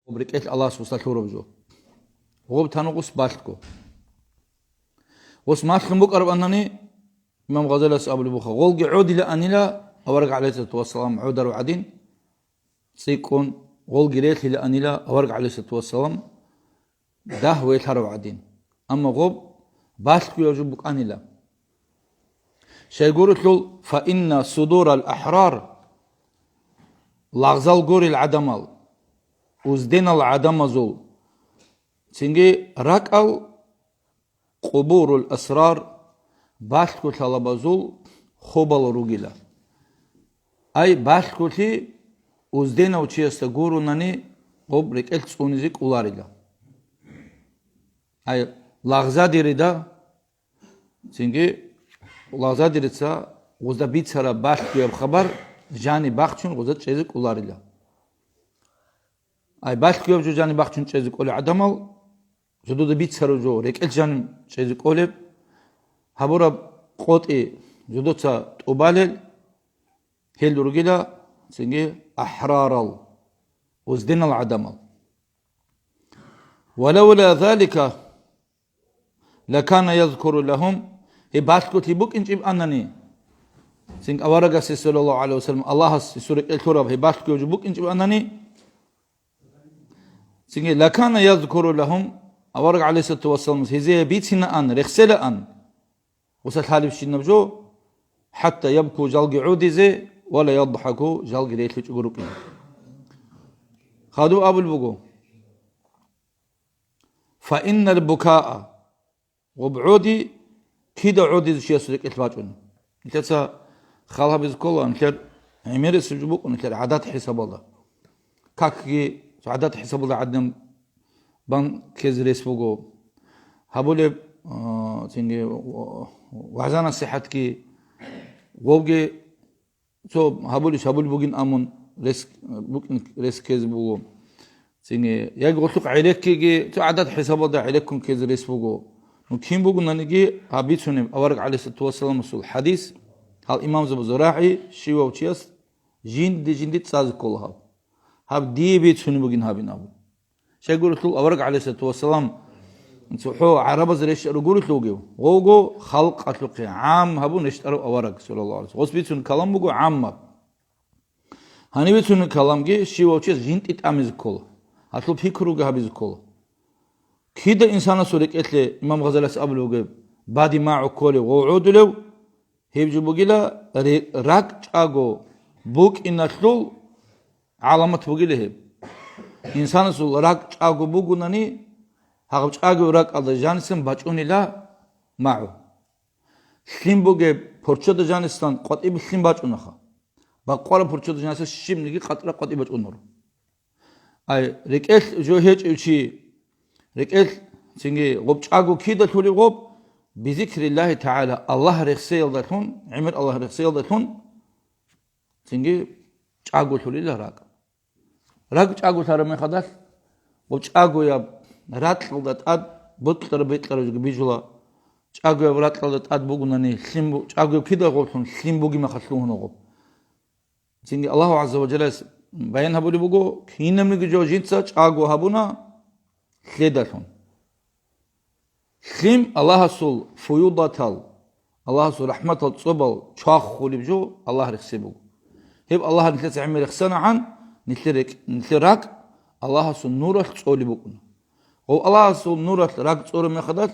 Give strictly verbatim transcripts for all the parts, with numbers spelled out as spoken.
Гъоб рекӀелъ Аллагьас гъуса лъураб жо. Гъоб тана гъус балъго. Гъус малъун букӀараб анани, имам Гъазалияс абулеб буха, гъолги гӀодила анила авараг гӀалайгьиссалату вассалам гӀодарав гӀадин, цӀикӀкӀун, гъолги релъила анила авараг гӀалайгьиссалату вассалам дагь велъарав гӀадин. Амма гъоб балъгояб жо букӀанила. Щайгурелъул, фа инна судурал ахӀрар, лагъзал гурел гӀадамал, узденал гӀадамазул, цинги ракӀал, къубурул асрар, балъго лъалабазул хобал ругила. Ай, балъголъи узденав чиясда гурунани, гъоб рекӀелъ цӀунизе кӀоларила. Ай, лагъзадерида, цинги лагъзадерица гъузда бицараб балъгояб хабар жаниб бахчун гъузда чӀезе кӀоларила. Ай, балъгояб жо жаниб бахчун чӀезе кӀолел гӀадамал, жодода бицараб жо рекӀелъ жаниб чӀезе кӀолеб, гьабураб къотӀи жодоца тӀубалел, гьел ругила цинги ахӀрарал, узденал гӀадамал. Ва лавла залика лакана язкуру лагьум, гьеб балъголъи букӀинчӀеб анани, цинги аварагасе, саллаллагьу гӀалайгьи вассалам, Аллагьас гьесул рекӀелъ лъураб гьеб балъголъи букӀинчӀеб анани, цинги лакана язкуру лагьум, авараг гӀалайгьиссалату вассаламас гьезие бицина ан, рехсела ан, гъуса лъалебщинаб жо, хӀатта ябку, жалги гӀодизе, ва ла ядхӀаку, жалги релъичӀого рукӀине. Хадуб абулеб буго, фа иннал букаа, гъоб гӀоди, кида гӀодизе чиясул рекӀелъ бачӀун. Нилъеца хал гьабизе ккола, нилъер гӀемерисеб жо букӀун, нилъер гӀадат хӀисабалда. Какги гӀадат хӀисабалда гӀадин бан ккезе рес буго. Гьабулеб, а, цинги, вагӀза-насихӀатги, гъобги цо гьабулищ гьабулеб бугин амун рес, букӀин рес ккезе буго. Цинги, яги гъолъухъ гӀереккиги, цо гӀадат хӀисабалда гӀереккун ккезе рес буго. Ну, кин бугонаниги гьаб бицунеб авараг гӀалайгьиссалату вассаламасул хӀадис, гьал имамзабазул рагӀи, щивав чияс жинди-жинди цӀазе ккола гьаб. Гьаб дие бицунеб бугин гьабин абун. Щайгурелъул авараг, гӀалайгьиссалату вассалам, цохӀо гӀарабаз рещтӀарав гурелъул вугев, гъого халкъалъухъе гӀам гьабун рещтӀарав авараг, саллаллагьу гӀалайгьи вассалам. Гъос бицун калам буго гӀаммаб. Гьаниб бицунеб каламги щивав чияс жинтӀи тӀамизе ккола, гьалъул пикруги гьабизе ккола. Кида инсанасул рекӀелъе, имам Гъазалияс абулев вугеб, бади магӀу кколев ва гӀодулев, гьеб жо бугила, ре-, ракӀчӀаго букӀиналъул гӀаламат бугила гьеб. Инсанасул ракӀчӀаго бугунани, гьагъаб чӀагояб ракӀалда жанисан бачӀунила магӀу. Лъим бугеб порчода жанисан къватӀибе лъим бачӀунаха. Бакъвараб порчода жанисан щибниги къатӀра къватӀиб бачӀунар. Ай, рекӀелъ жо гьечӀев чи, рекӀелъ цинги гъоб чӀаго кида лъулеб гъоб, бизикриллагьи тагӀала, Аллагь рехсеялдалъун, гӀемер Аллагь рехсеялдалъун, цинги чӀаго лъулила ракӀ. РакӀ чӀаго лъараб мехалдалъ, гъоб чӀагояб ракьалда тӀад бокьараб-бекьараб жо бижула, чӀагояб ракьалда тӀад бугунани лъим бу-, чӀагояб кида гъоблъун лъим бугеб мехалъ лъугьуна гъоб. Цинги Аллагьу гӀазза ва жаллас баян гьабулеб буго, кинабниги жо жинца чӀаго гьабуна лъедалъун. Лъим Аллагьасул фуюдатал, Аллагьасул рахӀматал цӀобал чвахулеб жо Аллагь рехсей буго. Гьеб Аллагь нилъеца гӀемер рехсанагӀан, нилъер рекӀ-, нилъер ракӀ Аллагьасул нуралъ цӀолеб букӀуна. Гъов Аллагьасул нуралъ ракӀ цӀораб мехалдалъ,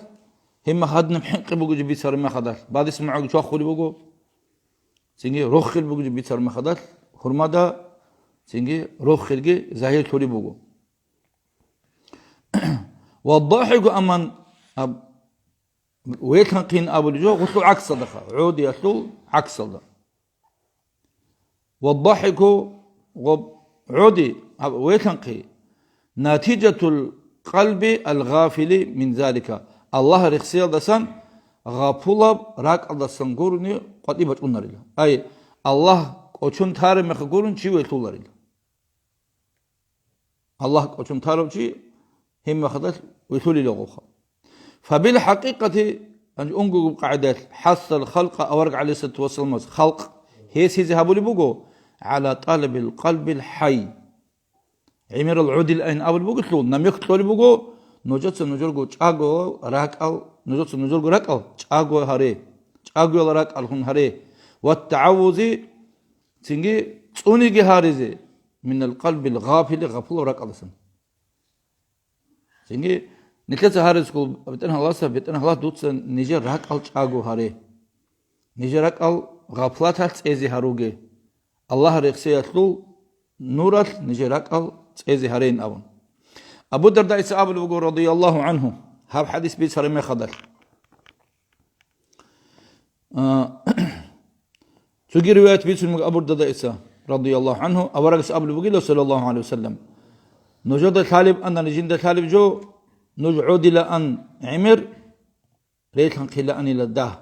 гьеб мехалъ гьадинаб хӀинкъи бугеб жо бицараб мехалдалъ, бадис магӀуги чвахулеб буго. Цинги рохел бугеб бицараб мехалдалъ, хӀурмада цинги рохелги загьирлъулеб буго. Ва дахӀику аман аб-, велъанхъин абулеб жо гъулъул гӀаксалдаха, гӀодиялъул гӀаксалда. Ва дахӀику гъоб-, гӀоди аб-, велъанхъи натижатул къалби ал-гъафили мин залика. Аллагь рехсиялдасан гъапулаб ракӀалдасан гурони къватӀиб бачӀунарила. Ай, Аллагь кӀочон тараб мехалъ гурун чи велъуларила. Аллагь кӀочон тарав чи гьеб мехалдалъ велъулила гъоха. Фабил хӀакъикъати, гьанже унгогоб къагӀидалъ, хӀассал халкъа авараг гӀалайгьиссалату вассаламас халкъ гьесизе гьабулеб буго, гӀала тӀалабил къалбил хӀай. гӀемерал гӀодилайин абулеб бугелъул, намек кьолеб буго, нужеца нужерго чӀаго ракӀал, нужеца нужерго ракӀал чӀаго гьаре, чӀагоял ракӀаллъун гьаре, ва тагӀаввузи, цинги цӀуниги гьаризе, минал къалбил гъафили, гъапулаб ракӀалдасан. Цинги нилъеца гьаризкул, БетӀергьан Аллагьас, БетӀергьан Аллагь, дуца нижер ракӀал чӀаго гьаре. Нижер ракӀал гъафлаталъ цӀезе гьаруге. Аллагь рехсеялъул нуралъ нижер ракӀал цӀезе гьарейин абун. Абу Дардаица абулеб буго, радияллагьу гӀангьу, гьаб хадис бицараб мехалдалъ. А, цоги риваят бицун буго Абу Дардаица, радияллагьу гӀангьу, аварагас абулеб бугила, саллаллагьу гӀалайгьи ва саллам: «Нужеда лъалеб анани жинда лъалеб жо, нуж гӀодилаан гӀемер, релъанхъилаанила дагь».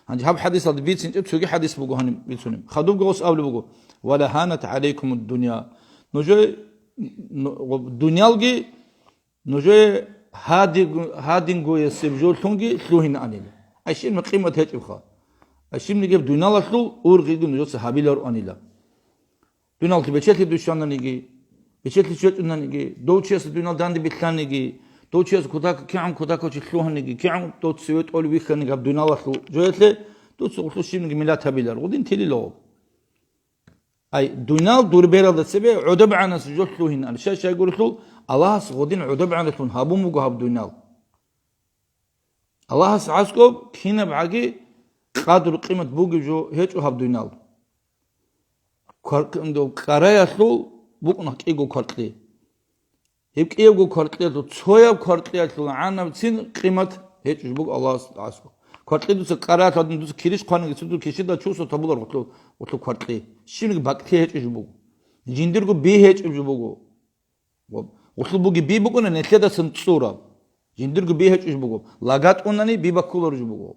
Гьанже гьаб хадисалда бицинчӀеб цоги хадис буго гьаниб бицунеб. Хадубги гъос абулеб буго: «Ва ла гьанат гӀалайкумуд дунья». Нужее, ну, дунялги Нужее гьадин-, гьадингоясеб жоллъунги лъугьинаанила. Ай щиб къимат гьечӀебха. Ай щибниги гьеб дуниялалъул ургъиги нужеца гьабилароанила. Дуниялалъе бечелъи дущананиги, бечелъи щвечӀунаниги, дов чиясда дуниялалда данде билълъаниги, дов чияс кутак-, кигӀан кутакав чи лъугьаниги, кигӀан дов цеве тӀолев вихьаниги гьаб дуниялалъул жоялъе, дуца гъулъу щибниги миллат гьабилар. Гъудин тилила гъоб. Ай, дунал дур бералда цебе гӀодобегӀанас жо лъугьинал. Щай-щайгурелъул Аллагьас гъодин гӀодобегӀанлъун гьабун буго гьаб дунал. Аллагьас гӀаскӀоб кинаб гӀаги къадру-къимат бугеб жо гьечӀо гьаб дунал. Квар-, кӀараялъул букӀун кӀиго кваркьи. Гьеб кӀиябго кваркьиялъул, цояб кваркьиялъул гӀанабцин къимат гьечӀеб жо буго Аллагьас гӀаскӀо. Кваркьи дуца кӀаралъадин дуца кирищ хъваниги цо дур кишида чусу табулар гъулъу-, гъулъу кваркьи. Щибниги бакӀлъи гьечӀеб жо буго. Жиндирго би гьечӀеб жо буго. Гъулъу буги би букӀуна нилъедасан цӀураб. Жиндирго би гьечӀеб жо буго. ЛагатӀунани би баккулар жо буго.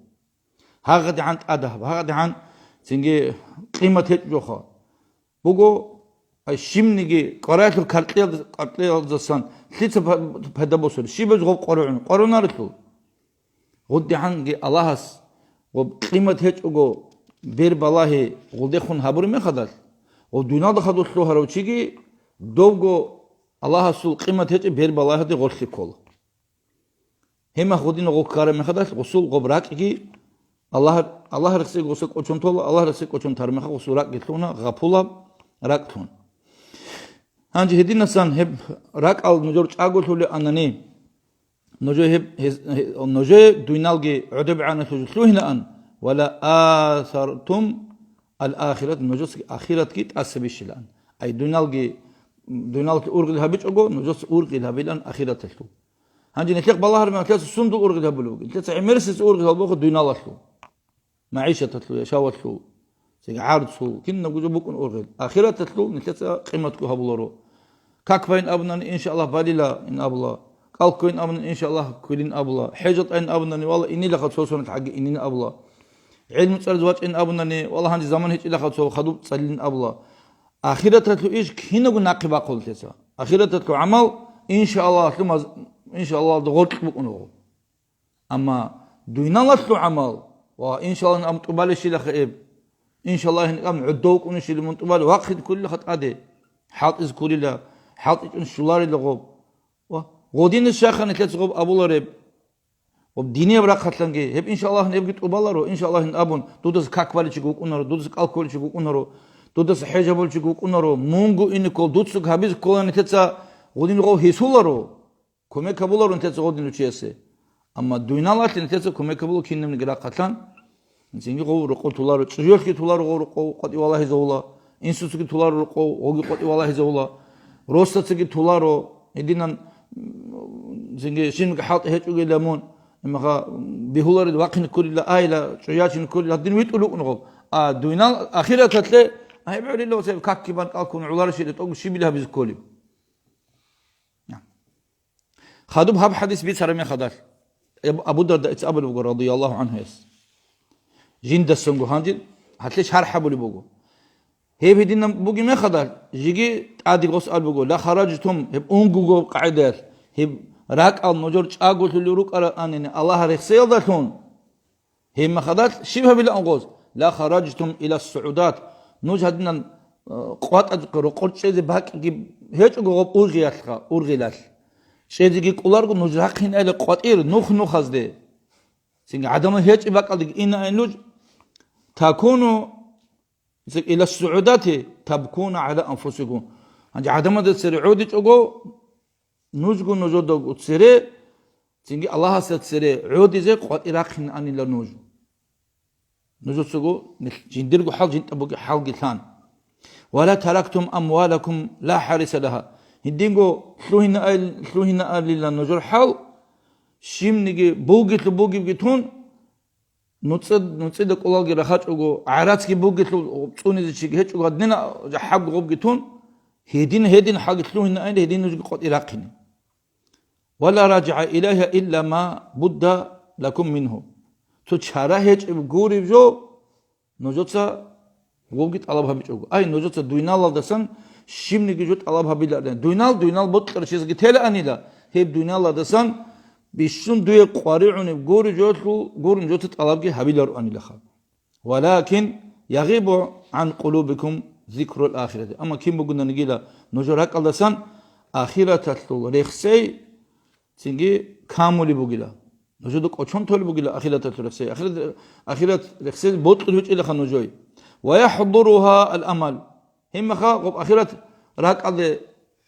ГьагъадигӀан тӀадаб, гьагъадигӀан цинги къимат гьечӀоха. Буго, ай, щибниги къваралъур каркьиялда-, къаркьиялдасан лъица па-, пайда босур? Щибаз гъоб къваригӀун? Къварунарелъул. ГъуддигӀанги Аллагьас гъоб къимат гьечӀого бер балагьи гъулдехун гьабураб мехалдалъ, гъоб дуналда хадур лъугьарав чиги довго Аллагьасул къимат гьечӀеб бер балагьиде гъорлъи ккола. Гьеб мехалъ гъудинав гъов ккараб мехалдалъ, гъусул гъоб ракӀги Аллагь, Аллагь рехсей гъуса кӀочон тола, Аллагь рехсей кӀочон тараб мехалъ гъусул ракӀги лъугьуна, гъапулаб ракӀ лъугьун. Гьанже гьединасан гьеб ракӀал нужер чӀаголъулеанани, нужер гьеб, гьез-, гье-, нужер дуйналги гӀодобегӀанлъулъ лъугьинаан, ва ла асартум ал-ахират, нужецаги ахиратги тӀаса бищилаан. Ай дуйналги, дуйналги ургъел гьабичӀого, нужеца ургъел гьабилаан ахираталъул. Гьанже нилъехъ балагьараб мехалъ нилъеца сундул ургъел гьабулеб бугеб? Нилъеца гӀемерисез ургъел гьабулеб буго дуйналалъул, магӀишаталъул, яшавалъул, цеги гӀарцул, кинабго жо букӀун ургъел. Ахираталъул нилъеца къиматго гьабуларо. Как байин абунани, иншааллагь, балила ин абула. КӀал ккойин абунани, иншааллагь, кколин абула. ХӀежал тӀайин абунани, вала, инилаха цо соналъ гӀаги инин абула. ГӀилму цӀализе вачӀин абунани, вала, гьанже заман гьечӀилаха цо хадуб цӀалилин абула. Ахираталъул иш кинабго нахъе бахъулелъеца. Ахираталъул гӀамал, иншааллагьлъу маз-, иншааллагьда гъоркь букӀун вуго. Амма дуйналалъул гӀамал ва, иншааллагь, ин абун тӀубалищилаха эб. Иншааллагь, ин абун гӀодов вукӀунищили мун тӀубали вахъин кколилаха тӀаде. ХӀалтӀизе кколила, хӀалтӀичӀун щуларила гъоб. Ва гъодинас щайха нилъеца гъоб абулареб? Гъоб динияб рахъалъанги, гьеб, иншааллагь, гьебги тӀубаларо, иншааллагь, ин абун, дудаса как баличи вукӀунаро, дудаса кӀал кколичи вукӀунаро, дудаса хӀежаб боличи вукӀунаро, мунго ине ккол, дуцаго гьабизе ккола нилъеца гъодин гъов гьесуларо. Кумек гьабуларо нилъеца гъодинав чиясе. Амма дуйналалъе нилъеца кумек гьабула кинабниги рахъалъан. Цинги гъов рокъов туларо, чӀужуялъги туларо гъов рокъов къватӀив валагьизавула, инсуцаги туларо рокъов, гъовги къватӀив валагьизавула, росдацаги туларо, гьединан, м, цинги шинги хӀалтӀи гьечӀогила мун, имаха бигьуларел вахъин кколила, айла чӀужуячин кколила, гьадин витӀулев вукӀун гъов. А дуйнал ахираталъе, гьеб гӀолила ва цеб какги бан кӀалккун гӀоларищали тӀокӀ щибил гьабизе кколеб? Хадуб гьаб хадис бицараб мехалдалъ, Абу Дардаица абулеб буго, радияллагьу гӀангьуяс. Жиндасанго гьанже гьалъе шархӀ гьабулеб буго. Гьеб гьединаб бугеб мехалдалъ, жеги тӀаде гъос абулеб буго, ла хараджтум, гьеб унгуго къагӀидаялъ, гьеб ракӀал нужер чӀаголъулел рукӀараанани Аллагь рехсеялдалъун. Гьеб мехалдалъ щиб гьабилаан гъоз? Ла хараджтум ила сугӀудат. Нуж гьадинан къватӀазухъе рокъор чӀезе бакӀги гьечӀого гъоб ургъиялъха, ургъилалъ. ЧӀезеги кӀоларого нуж рахъинайила къватӀир нух-нухазде. Цинги гӀадамал гьечӀеб бакӀалдеги инаин нуж, такуну, цинги, ила сугӀудати табкуна гӀала анфусикум. Гьанже гӀадамазда цере гӀодичӀого, нужго нужедаго цере, цинги Аллагьасда цере гӀодизе къватӀир рахъинанила нуж. Нужецаго нилъ-, жиндирго хӀал жинтӀа бугеб хӀалги лъан. «Ва ла тарактум амвалакум ла хӀариса лагьа». Гьединго лъугьинаал-, лъугьинаалила нужер хӀал, щибниги бугелъул бугебги тун, нуцӀи-, нуцӀида кӀолалги рахачӀого, гӀарацги бугелъул цӀунизе чиги гьечӀого, гьадинаб хӀалги гъобги тун, гьедин-гьедин хӀалги лъугьинаал, гьедин нужги къватӀир рахъине. «Ва ла ражигӀа илайгьа илла ма будда лакум мингьу». Цо чара гьечӀеб гуреб жо нужеца гъобги тӀалаб гьабичӀого. Ай, нужеца дуйналалдасан щибниги жо тӀалаб гьабиларин. Дуйнал, дуйнал бокьарав чиясги телаанила, гьеб дуйналалдасан бищун дуе къваригӀунеб гуреб жолъул гур нужеца тӀалабги гьабилароанилаха. «Валакин ягъибу гӀан къулубикум зикрул ахирати». Амма кин бугонаниги нужер ракӀалдасан ахираталъул рехсей цинги камулеб бугила. Нужеда кӀочон толеб бугила ахираталъул рехсей. Ахират, ахират рехсей бокьулеб гьечӀилаха нужее. «Ва яхӀдуругьа ал-амал». Гьебмаха гъоб ахират ракӀалде,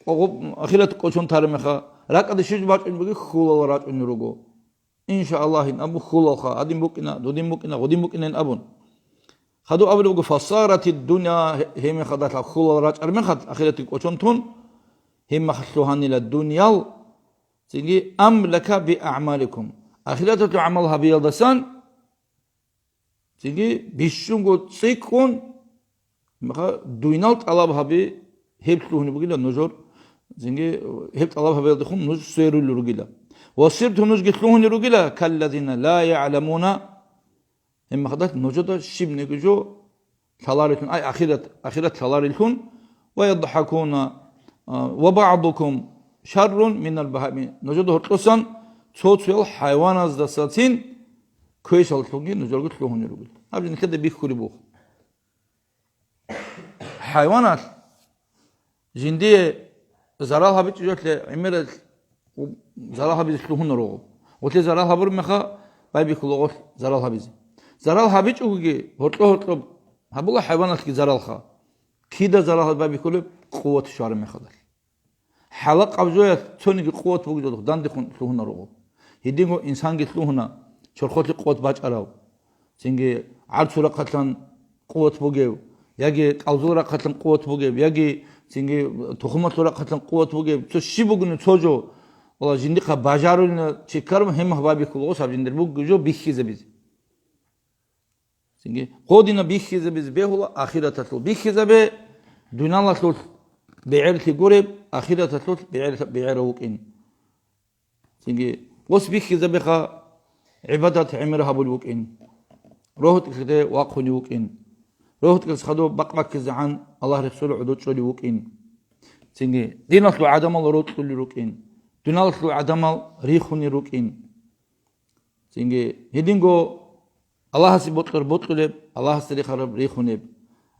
гъоб ахират кӀочон тараб меха, ракӀалде щиб бачӀунеб бугеб, хьулал рачӀунел руго. Иншааллагьин абун хьулалха, гьадин букӀина, дудин букӀина, гъудин букӀинин абун. Хадуб абулеб буго, «Фасарати дунья», гье-, гьебмехалдалъа хьулал рачӀараб мехалъ, ахиратги кӀочон тун, гьебмехалъ лъугьанила дуниял, цинги, «амлака би аъмаликум». Ахираталъул гӀамал гьабиялдасан, цинги, бищунго цӀикӀкӀун, Меха дуйнал тӀалаб гьаби, гьеб лъугьунеб бугила нужер, цинги гьеб тӀалаб гьабиялдехун нуж сверулел ругила. Ва сирту нужги лъугьунел ругила, каллазина ла яъламуна, гьебмехалдалъ нужеда щибниги жо лъаларелъун, ай, ахират, ахират лъаларелъун, ва ядхакуна, а, ва баъдукум шаррун минал багьаими, нужеда гьоркьосан цо-цоял хӀайваназдасацин квешаллъунги нужерго лъугьунел ругила. Гьаб жо нилъеда бихьулеб буго. ХӀайваналъ жиндие зарал гьабичӀо, жолъе гӀемерал зарал гьабизе лъугьунаро. Гъолъе зарал гьабураб меха, байбихьула гъолъ зарал гьабизе. Зарал гьабичӀогоги, гьоркьо-гьоркьоб гьабула хӀайваналъги заралха. Кида зарал гьаб байбихьулеб? Къуват щвараб мехалдалъ. ХӀалакъаб жоялъ цониги къуват бугеб жо дандехун лъугьунаро. Гьединго инсанги лъугьуна чорхолъе къуват бачӀарав, цинги гӀарцул рахъалъан къуват бугев, яги кӀалзул рахъалъан къуват бугев, яги цинги тухумалъул рахъалъан къуват бугев, цо щиб бугони цо жо, валла, жиндихъа бажарулина чи ккараб, гьебмехалъ байбихьула гъос гьаб жиндир бугеб жо бихьизабизе. Цинги гъодинаб бихьизабизе бегьула ахираталъул. Бихьизабе, дуниялалъулъ бегӀерлъи гуреб, ахираталъулъ бегӀер-, бегӀерав вукӀин. Цинги гъос бихьизабеха гӀибадат гӀемер гьабулев вукӀин. РогьутӀилъиде вахъунев вукӀин. РогьутӀилъ хадуб бакъ баккизегӀан Аллагь рехсолел гӀодов чӀолев вукӀин. Цинги диналъул гӀадамал рокьулел рукӀин. Дуниялалъул гӀадамал рихунел рукӀин. Цинги гьединго Аллагьасе бокьараб бокьулеб, Аллагьасда рихараб рихунеб.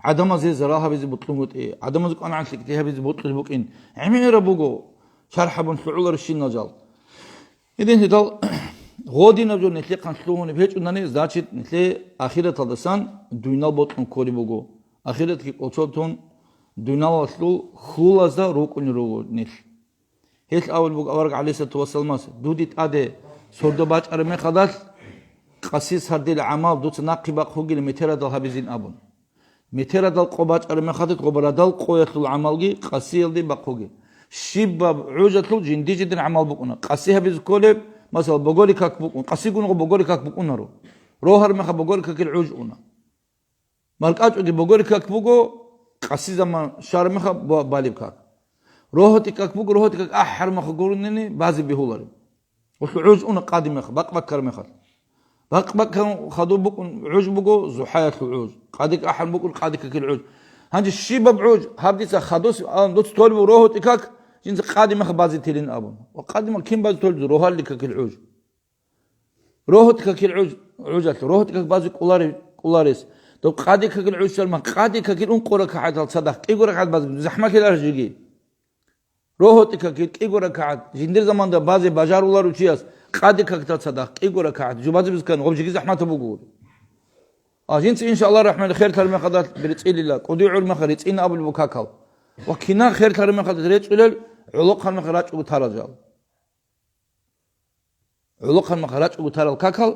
ГӀадамазе зарал гьабизе бокьунгутӀи, гӀадамазе кӀванагӀалъи гьабизе бокьулеб букӀин гӀемераб буго, шархӀ гьабун лъугӀуларищинал жал. Гьедин гьедал гъодинаб жо нилъехъан лъугьунеб гьечӀунани, значит, нилъее ахираталдасан дуйнал бокьун кколеб буго. Ахиратги кӀочон тун, дуйналалъул хьулазда рукӀунел руго нилъ. Гьелъ абулеб буго авараг гӀалейхиссалату вассаламас: «Дуде тӀаде сордо бачӀараб мехалдалъ, къаси сардил гӀамал дуца нахъе бахъугила метерадал гьабизин», – абун. Метерадал къо бачӀараб мехалдалъ, гъоб радал къоялъул гӀамалги къасиялде бахъуге. Щибаб гӀужалъул жинди-жиндир гӀамал букӀуна. Къаси гьабизе кколеб, масала, богори как букӀун, къасигун гъо богори как букӀунаро. Рогьараб мехалъ богори какил гӀуж уна. МаркӀачӀуги богори как буго, къаси заман щвараб мехалъ ба-, балеб как. РогьутӀи как буго, рогьутӀи как ахӀараб мехалъ гурони базе бегьулареб. Гъолъул гӀуж уна къаде мехалъ, бакъ баккараб мехалъ. Бакъ баккараб хадуб букӀун гӀуж буго зухӀаялъул гӀуж, къаде ахӀараб букӀун къаде какил гӀуж. Гьанже щибаб гӀуж, гьаб дица хадусе, а, дуца толеб буго рогьутӀи как, жинца къаде мехалъ базе телин абун. Ва къаде мехалъ кин базе толеб, рогьалил какил гӀуж. РогьутӀи какил гӀуж-, гӀужалъ, рогьутӀи как базе кӀоларе-, кӀоларес. Доб къаде какил гӀушал мах, къаде какил ункъо ракагӀатал цадахъ кӀиго ракагӀат базги захӀмалъилар жиги. РогьотӀи какил кӀиго ракагӀат, жиндир заманда базе бажаруларев чияс къаде какитал цадахъ кӀиго ракагӀат жубазе бискан гъоб жиги захӀматаб буго. А жинца, иншааллагь рахман, херлъар мехадал рецӀилила, кӀудигӀур меха рецӀин абулеб бу какал. Ва кина херлъар мехадал рецӀулел, гӀолохъан меха рачӀого тарал жал. ГӀолохъан меха рачӀого тарал какал,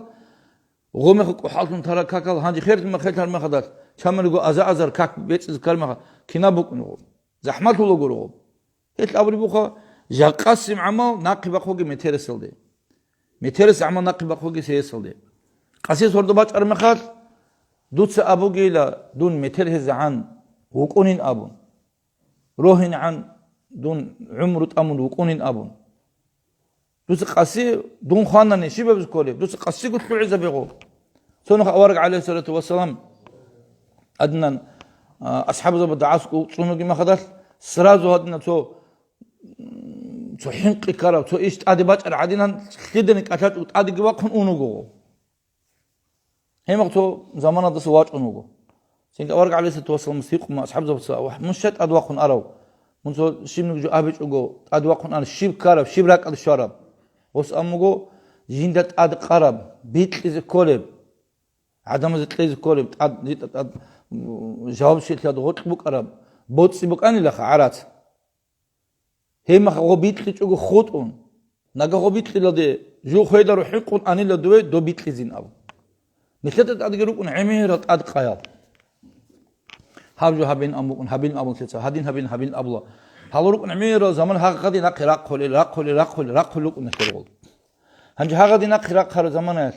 гъо меха кӀухӀаллъун тарал какал, гьанже херлъ меха херлъар мехадал, чамалиго аза-азар как бецӀизе ккар меха кина букӀун гъо. ЗахӀмалъула гуро гъо. Гьелъ абулеб буха, жакъасеб гӀамал нахъе бахъуге метерасалде. Метерас гӀамал нахъе бахъуге сейесалде. Къаси сордо бачӀар мехалъ, дуца абугейила, дун метер гьезегӀан вукӀунин абун. РогьинегӀан дун гӀумру тӀамун вукӀунин абун. Дуца къаси дун хванани, щибаб кколеб? Дуца къасиго лъугӀизабе гъо. Цо нух авараг, гӀалайгьиссалату вассалам, гьадинан, а, асхӀабзабада гӀаскӀу цӀунуги махадалъ, сразу гьадинан цо, м, цо хӀинкъи ккараб, цо иш тӀаде бачӀар гӀадинан, лъидани кӀалъачӀого тӀадеги вахъун унуго гъо. Гьеб мехалъ цо заманалдаса вачӀун вуго. Цинги авараг гӀалайгьиссалату вассаламас гьикъума асхӀабзабаца: «Вагь, мун щай тӀад вахъун арав? Мун цо щибниги жо абичӀого тӀад вахъун ана, щиб ккараб, щиб ракӀалде щвараб?» Гъос абун буго: «Жинда тӀад къараб, бикьизе кколеб, гӀадамазе кьезе кколеб, тӀад, житӀа тӀад, м, жавабшилъад гъоркь букӀараб, боцӀи букӀанилаха гӀарац». Гьеб мех гъо бикьичӀого хутӀун, нага гъо бикьилалде, жув хведаро хӀинкъун анила дуе доб бикьизин абун. Нилъеда тӀадги рукӀун гӀемерал тӀадкъаял. Гьаб жо гьабин амукӀун, гьабин абун лъица, гьадин гьабин, гьабин абула. Гьалу рукӀун гӀемерал заман гьагъади нахъе рахъулел, рахъулел, рахъулел, рахъулел рукӀун нилъер гъол. Гьанже гьагъади нахъе рахъараб заманаялъ,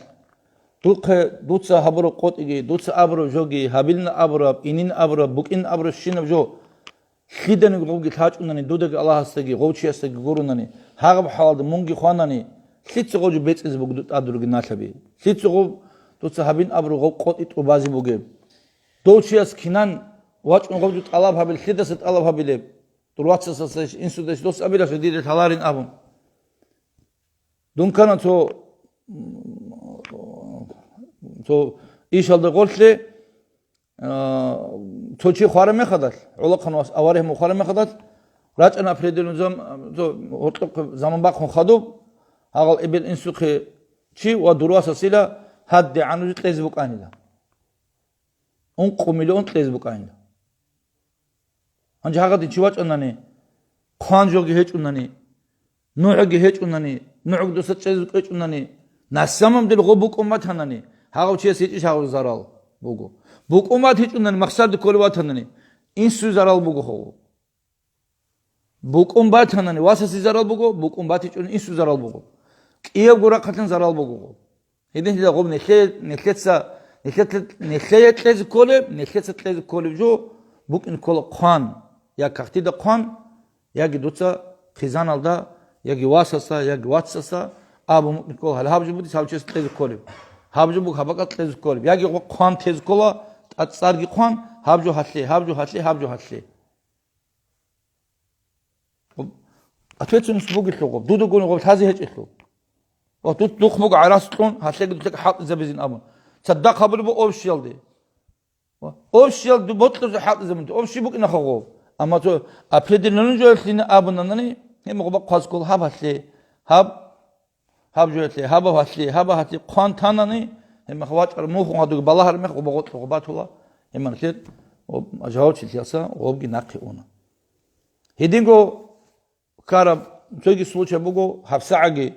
духъе дуца гьабураб къотӀиги, дуца абураб жоги, гьабилин абураб, инин абураб, букӀин абураб щинаб жо, лъиданиги гъовги лъачӀунани, дудаги Аллагьасдаги, гъов чиясдаги гурунани, гьагъаб хӀалалда мунги хванани, лъица гъов жо бецӀизе буго тӀад ругин налъаби? Лъица гъов дуца гьабин абураб гъов къотӀи тӀубазе бугеб? Дов чияс кинан вачӀун гъов жо тӀалаб гьабил, лъидаса тӀалаб гьабилеб? Дур вацасдасайищ, инсудайищ дос абилалъе дида лъаларин абун. Дун ккана цо, цо ишалда гъорлъе, а, цо чи хвараб мехадалъ, гӀолохъан вас аварагьму хвараб мехадалъ, рачӀана определённый зам-, цо гьоркьохъе заман бахъун хадуб, гьагъал эбел инсухъе чи ва дур васасила гьадде гӀанужи кьезе букӀанила. Ункъо миллион кьезе букӀанила. Гьанже гьагъадин чи вачӀанани, хъван жоги гьечӀунани, нугӀги гьечӀунани, нугӀги дуса чӀезе кӀвечӀунани, на самом деле гъо букӀун батанани, гьагъав чияс гьечӀищ гьагъав зарал буго. БукӀун батичӀунани, махсарда кколев ватанани, инсуе зарал буго гьав. БукӀун батанани, васасе зарал буго, букӀун батичӀунани, инсуе зарал буго. КӀиябго рахъалъан зарал буго гъо. Гьедин гьелда гъоб нилъе-, нилъеца, нилъеца, нилъее кьезе кколеб, нилъеца кьезе кколеб жо букӀин ккола хъван, я кагътида хъван, яги дуца хъизаналда, яги васаса, яги вацаса абун букӀин ккола, гьале гьаб жо буго гьав чияс кьезе кколеб. Гьаб жо буго гьаб бакӀалъ кьезе кколеб. Яги гъо хъван тезе ккола, тӀад цӀарги хъван, гьаб жо гьалъе, гьаб жо гьалъе, гьаб жо гьалъе. Ответственность бугелъул гъоб, дуда гуни гъоб лъазе гьечӀелъул. Ва дуц духъ буго гӀарац кьун, гьалъеги дуцаги хӀалтӀизабизин абун. Цадахъ гьабулеб буго общиялде. Ва общиял ду-, бокьузе хӀалтӀизабун, общий букӀинаха гъоб. Амма цо определённый жоялъина абунанани, гьеб гъоба хъваз ккола гьаб гьалъе, гьаб Гьаб жоялъе, гьаба гьалъе, гьаба гьалъе хъван танани, гьеб мех вачӀар мухун гьадуги балагьар мех гъоба гъоркье гъоба тула, гьеб мехалъ жавабчилъиялса гъобги нахъе уна. Гьединго ккараб цоги случай буго, гьабсагӀаги,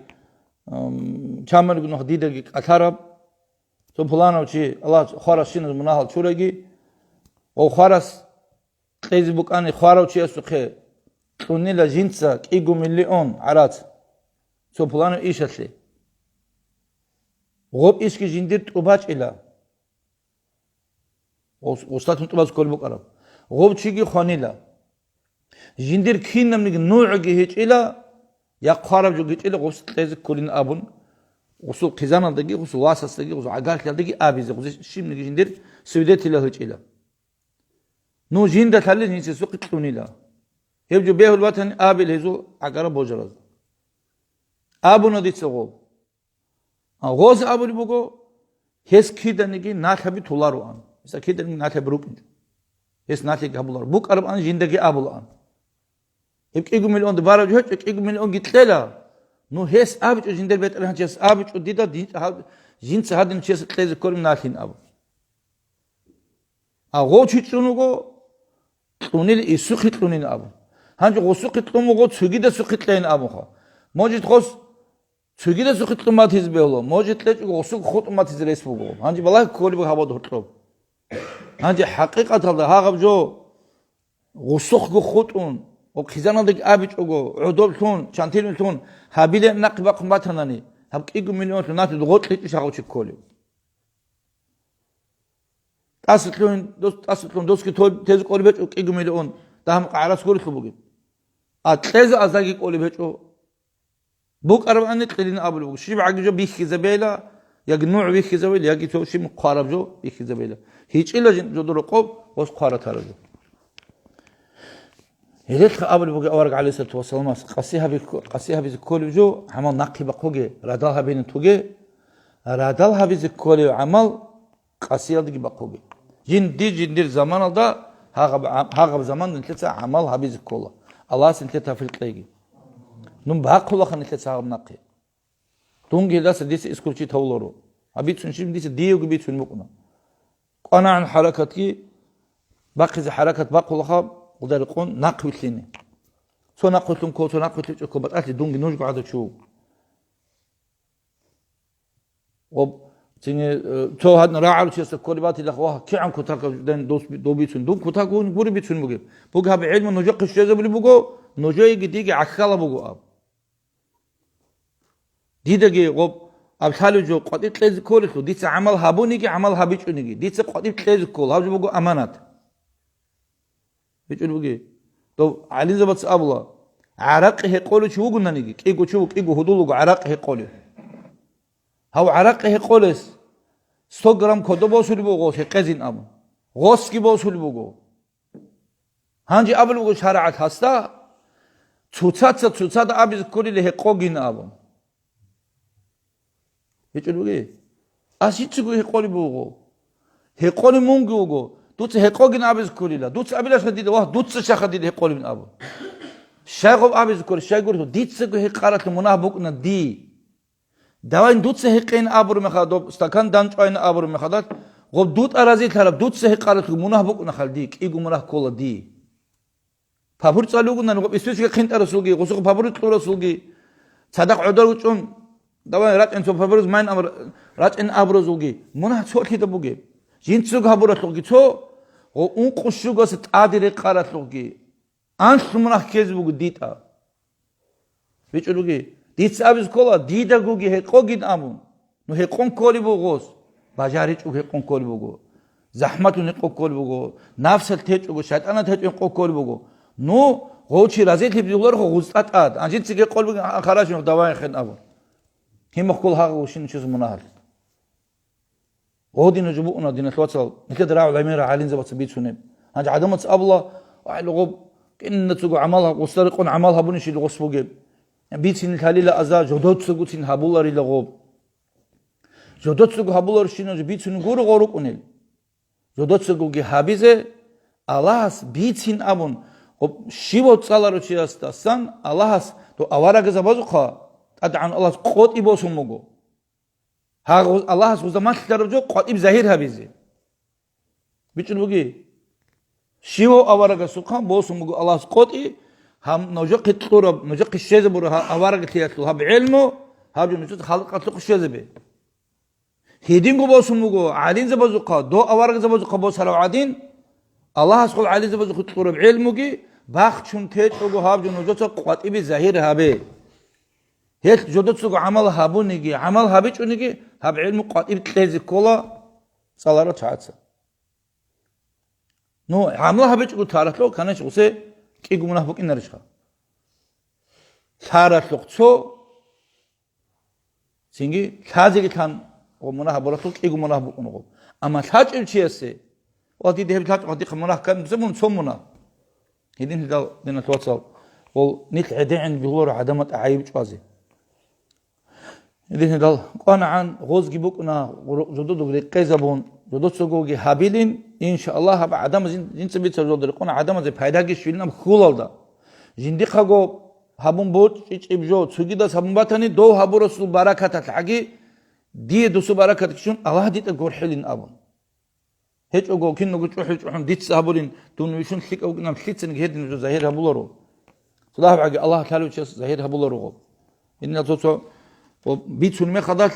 ам, чамалиго нух дидаги кӀалъараб, цо пуланав чи, Аллагь хварас щиназ мунагьал чураги, ва хварас кьезе букӀани хварав чиясухъе кьунила жинца кӀиго миллион гӀарац цо пуланав ишалъе. Гъоб ишги жиндир тӀубачӀила. Гъос-, гъослъатун тӀубаз кколеб букӀараб. Гъоб чиги хванила. Жиндир кинабниги нугӀги гьечӀила, я хъвараб жо гьечӀила, гъос кьезе кколин абун, гъусул хъизаналдаги, гъусул васасдаги, гъусул гӀагарлъиялдаги абизе, гъузе щибниги жиндир свидетелал гьечӀила. Ну, жинда лъалел гьинсесухъе кьунила. Гьеб жо бегьулеб батани абил гьезул гӀагара божараз. Абуна дица гъоб. А гъоз абулеб буго, гьес киданиги налъаби толароан. Гьесда киданиги налъи рукӀинчӀо. Гьес налъиги гьабуларо. БукӀарабани жиндаги абулаан. Гьеб кӀиго миллионда бараб жо гьечӀо, кӀиго миллионги кьела. Ну, гьес абичӀо жиндир бетӀергьанчияс, абичӀо дида дин-, гьаб-, жинца гьадин чияс кьезе кколеб налъин абун. А гъов чи чӀун вуго, кьунил, исухъе кьунин абун. Гьанже гъусухъе кьун вуго, цогидасухъе кьейин абунха. Может, гъос цогидасухъе кьун батизе бегьула, может, кьечӀого гъусухъ хутӀун батизе рес буго. Гьанже балагь кколеб гьабад гьоркьоб. Гьанже хӀакъикъаталда гьагъаб жо гъусухъго хутӀун, ва хъизаналдаги абичӀого, гӀодоблъун, чантилмилъун, гьабиле нахъе бахъун батанани, гьаб кӀиго миллионлъун налъи гъоркьичӀищ гьагъав чи кколев? ТӀасалъугьин-, дос-, тӀасалъугьин досги то-, тезе кӀолеб гьечӀо кӀиго миллион, дагьаб къагӀарас гурелъул бугеб. А кьезе азарги кӀолеб гьечӀо. БукӀарабани кьилин абулеб буго. Щиб гӀаги жо бихьизабейла, яги нугӀ бихьизабейла, яги цо щиб хъвараб жо бихьизабейла. ГьичӀила жин жодор рокъоб гъос хъваратараб жо. Гьелелъ абулеб буго авараг гӀалайгьиссалату вассаламас, къаси гьаби-, къаси гьабизе кколеб жо, гӀамал нахъе бахъуге, радал гьабине тоге, радал гьабизе кколев гӀамал къасиялдаги бахъуге. Жинди-, жиндир заманалда гьагъаб-, гьагъаб заман нилъеца гӀамал гьабизе ккола. Аллагьас нилъее тавфикъ кьеги. Дун бахъулаха нилъеца гьагъаб нахъе. Дунги гьелдаса дица исключить гьавуларо. Гьаб бицун щиб дица диего бицун букӀуна. КӀванагӀан хӀаракатги, бахъизе хӀаракат бахъулаха, гъударикъун нахъвилълъине. Цо нахъвилълъун ккол, цо нахъвилълъичӀого батӀалъи дунги нужго гӀадачу. Об, цинги, э, цо гьадин рагӀарав чиясда кколеб батилаха, вагь, кигӀан кутакаб ден дос-, дов бицун. Дун кутак гун гури бицун бугеб. Буг гьаб гӀилму нужехъе щвезабулеб буго, нужееги диги гӀахьалаб буго аб. Дидаги гъоб аб лъалеб жо къватӀиб кьезе кколелъул, дица гӀамал гьабуниги, гӀамал гьабичӀониги, дица къватӀиб кьезе ккол, гьаб жо буго аманат. БичӀун буги. Дов гӀалимзабаца абула, гӀаракъи гьекъолев чи вугонаниги, кӀиго чи ву-, кӀиго гьудул вуго гӀаракъи гьекъолев. Гьав гӀаракъи гьекъолес сто грамм кодо босулеб буго гъос гьекъезин абун. Гъосги босулеб буго. Гьанже абулеб буго шаригӀат гьасда, цоцаца цоцада абизе кколила гьекъогин абун. ГьечӀо бугей? Ас жицаго гьекъолеб буго. Гьекъолеб мунги вуго. Дуца гьекъогин абизе кколила. Дуца абилалъа дида, вагь, дуца щаха дида гьекъолебин абун. Щай гъоб абизе кколеб, щай гурелъул, дицаго гьекъаралъул мунагь букӀуна дий. Давай дуца гьекъейин абураб мехалда, доб стакан данчӀвайин абураб мехалда, гъоб дутӀа разилъараб, дуца гьекъаралъул мунагь букӀунахъал дий, кӀиго мунагь ккола дий. Папур цӀалугунани, гъоб источка хъинтӀарасулги, гъусухъ папур кьурасулги, цадахъ гӀодар учӀун, давай рачӀин цо папуриз майн амр-, рачӀин абуразулги, мунагь цолъида бугеб. Жинцаго гьабуралъухъги цо, гъо ункъо щугаса тӀаде рекъаралъухъги. Анлъ мунагь ккезе буго дитӀа. БичӀчӀулуги, дица абизе ккола, дидагоги гьекъогин абун. Ну гьекъон кколеб буго гъос. БажаричӀого гьекъон кколеб буго. ЗахӀматун гьекъон кколеб буго. Нафсалъ течӀого, шайтӀаналъ течӀого гьекъон кколеб буго. Ну, гъов чи разилъи бигьуларха гъузтӀа тӀад. Анжинцин гьекъон бугин, а, хараш нух давай хен абун. Гьимахъ ккола гьагъа гьущин чуз мунагьалъ. Гъодин нуж букӀуна, диналъ вацал, нилъеда рагӀул гӀемера гӀалимзабаца бицунеб. Гьанже гӀадамаца абула, вагь, гъоб, кинацаго гӀамал гьаб-, гъусда рекъон гӀамал гьабунищил гъос бугеб. Бицин лъалила аза, жодоцагоцин гьабуларила гъоб. Жодоцаго гьабуларщина жо бицун гуро гъо рукӀунел. Жодоцагоги гьабизе, Аллагьас бицин абун, гъоб, щивав цӀаларав чиясдасан Аллагьас, дов аварагзабазухъа, тӀадегӀан Аллагьас къотӀи босун буго. Гьагъ-, Аллагьас гъузда малъараб жо къватӀиб загьир гьабизе. БичӀчӀун буги. Щивав аварагасухъан босун буго Аллагьас къотӀи, гьаб нужехъе кьураб, нужехъе щвезабураб гьа-, авараглъиялъул гьаб гӀелму, гьаб жо нужеца халкъалъухъ щвезабе. Гьединго босун буго гӀалимзабазухъа, дов аварагзабазухъа босарав гӀадин, Аллагьас хъул гӀалимзабазухъе кьураб гӀелмуги бахчун течӀого гьаб жо нужеца къватӀибе загьир гьабе. Гьелъ жодоцаго гӀамал гьабуниги, гӀамал гьабичӀониги, гьаб гӀелму къватӀиб кьезе ккола цӀаларал чагӀаца. Ну, гӀамал гьабичӀого таралъухъ, конечно, гъусе кӀиго мунагь букӀинарищха? Лъаралъухъ цо, цинги лъазеги лъан, гъо, мунагь гьабуралъухъ кӀиго мунагь букӀуна гъо. Амма лъачӀев чиясе, ва дида гьеб лъачӀ, ва дихъа мунагь ккан, буса мун цо мунагь. Гьедин гьедал, диналъ вацал, гъол нилъ гӀедегӀин бигьуларо гӀадамал гӀайиб чӀвазе. Гьедин гьедал кӀванагӀан гъозги букӀуна, гъурукъ жододог рекъезабун, Жодоцагоги гьабилин, иншааллагь, гьаб гӀадамаз жин-, жинца бицараб жолда рекъон гӀадамазе пайдаги щвилин аб хьулалда. Жиндихъаго гьабун бочӀичӀеб жо, цогидас гьабун батани, дов гьабурасул баракаталъ гӀаги, дие дусу баракат ккечӀун Аллагь дида гурхӀилин абун. ГьечӀого киналго чӀухӀи-чӀухӀун дица гьабурин, дун вищун лъикӀав вукӀинаб лъицаниги гьедин жо загьир гьабуларо. Цо дагьабгӀаги Аллагь лъалев чияс загьир гьабуларо гъоб. Гьединал цо-цо ва бицун мехалдалъ